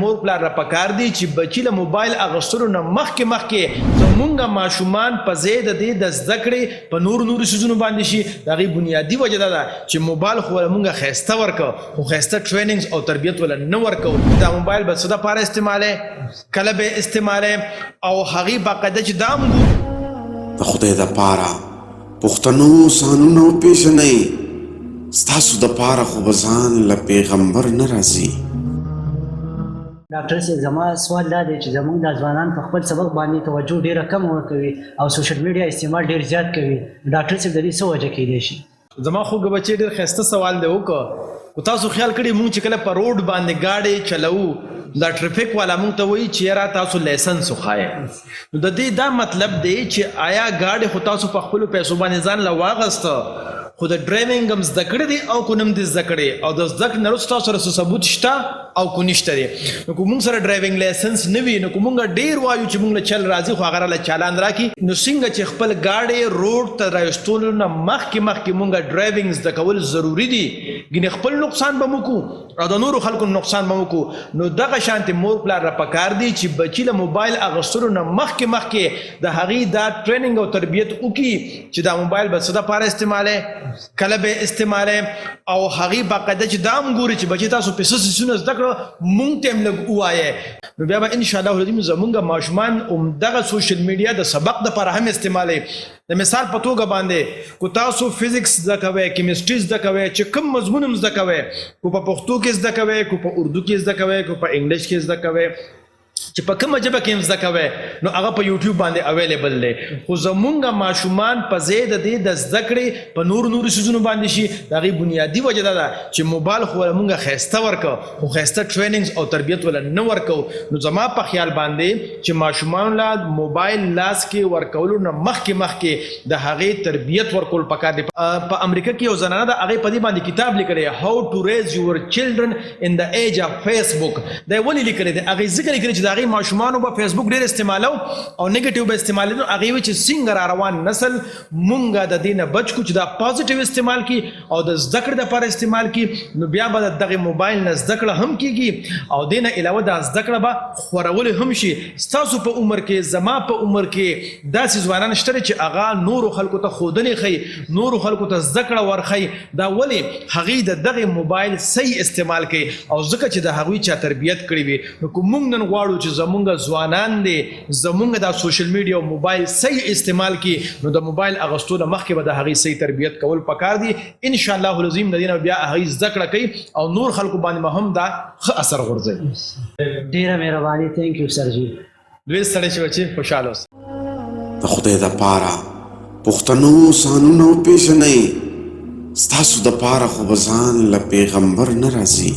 مور پلار له پکار دي چې بچي له موبایل اغستلو نه مخکې مخکې زمونږ ماشومان په ځای د دې د زده کړې په نورو نورو څیزونو باندې شي. د هغې بنیادي وجه دا ده چې موبایل خو وله مونږ ښایسته ورکړ خو ښایسته ټریننګز او تربیت وله نه ورکوو. دا موبایل به څه دپاره استعمالوې، کله به یې استعمالوې او هغې باقاعده چې دا هم ګورو. د خدای دپاره پښتنو ځانونه وپېژنئ، ستاسو دپاره خو به ځان له پېغمبر نه راځي. ډاکټر صاحب زما سوال دا دی چې زمونږ دا ځوانان په خپل سبق باندې توجه ډیره کمه ورکوي او سوشل میډیا استعمال ډیر زیات کوي، ډاکټر صاحب د دې څه وجه کیدای شي؟ زما خوږ بچی، ډیر ښایسته سوال دی وکړ. کو تاسو خیال کړی، مونږ چې کله په روډ باندې گاډي چلوو، دا ټریفیک والا مونږ ته وایي چې یاره تاسو لایسنس وښایئ. نو د دې دا مطلب دی چې آیا گاډي خو تاسو په خپلو پیسو باندې ځان له واغسته، خو د ډرایوینګ هم زده کړی دی او کو نم دې زده کړی، او د زده کړې نه وروسته تاسو سره څه ثبوت شته او کو نشته دی؟ نو کو مونږ سره ډرایوینګ لایسنس نه وي، نو کو مونږ ډیر وایو چې مونږ له چل راځي، خو هغه راله چالان راکړي. نو څنګه چې خپل ګاډی روډ ته راوستلو نه مخکې مخکې مونږ ډرایوینګ زده کول ضروري دي، ګینې خپل نقصان به مو کو او د نورو خلکو نقصان به وکړو، نو دغه شانتې مور پلار را پکار دي چې بچي له موبایل اغستلو نه مخکې مخکې د هغې دا ټریننګ او تربیت وکړي چې دا موبایل به څه دپاره استعمالوې، کله به استعمالوې، او هغې باقاعده چې دا هم ګوري چې بچي تاسو په څه څیزونه زده کړو، مونږ ته هم لږ ووایئ. نو بیا به ان شاء الله العظیم زمونږ ماشومان همدغه سوشل میډیا د سبق دپاره هم استعمالوي. د مثال په توګه باندې کو تاسو فزکس زده کوئ، کیمستري زده کوئ، چې کوم مضمون هم زده کوئ، کو په پښتو کې زده کوئ، کو په اردو کې زده کوئ، کو په انګلیش کې زده کوئ، چې په کومه ژبه کې هم زده کوئ، نو هغه په یوټیوب باندې اویلیبل دی. خو زمونږ ماشومان په ځای د دې د زده کړې په نورو نورو څیزونو باندې شي. د هغې بنیادي وجه دا ده چې موبایل خو وله مونږ ښایسته ورکړ خو ښایسته ټریننګز او تربیت وله نه ورکوو. نو زما په خیال باندې چې ماشومانو له موبایل لاس کې ورکولو نه مخکې مخکې د هغې تربیت ورکول پکار دی. په امریکا کې یو زنانه ده، هغې په دې باندې کتاب لیکلی، How to Raise Your Children in the Age of Facebook. دا یې ولې لیکلی دی؟ هغې ځکه لیکلی چې د هغې ماشومانو به فیسبوک ډېر استعمالو او نیګیټیو به استعمالېدو. هغې وی چې څنګه را روان نسل مونږ د دې نه بچ کړو چې دا پازیټیو استعمال کړي او د زده کړې لپاره استعمال کړي، نو بیا به د دغه موبایل نه زده کړه هم کیږي او دې نه علاوه دا زده کړه به خورول هم شي. ستاسو په عمر کې، زما په عمر کې داسې ځوانان شته چې هغه نورو خلکو ته ښودنې ښيي، نورو خلکو ته زده کړه ورښيي. دا ولې؟ هغوی د دغه موبایل صحیح استعمال کوي او ځکه چې د هغوی چا تربیت کړی وي. نو که موږ نن غواړو چې زمونږ ځوانان دې زمونږ دا سوشل میډیا او موبایل صحیح استعمال کړي، نو د موبایل اغستو نه مخکې به د هغوی صحیح تربیت کول پکار دي. ان شاء الله العظیم د دې نه بیا هغوی زده کړه کوي او نور خلکو باندې به هم دا ښه اثر غورځوي. ډیره مهرباني، ثانک یو سر جی. لوی ستړی شې بچی، خوشحاله اوسه. د خدای د پاره پښتنو ځانونه وپېژنئ، ستاسو د پاره خو به ځان له پېغمبر نه راځي.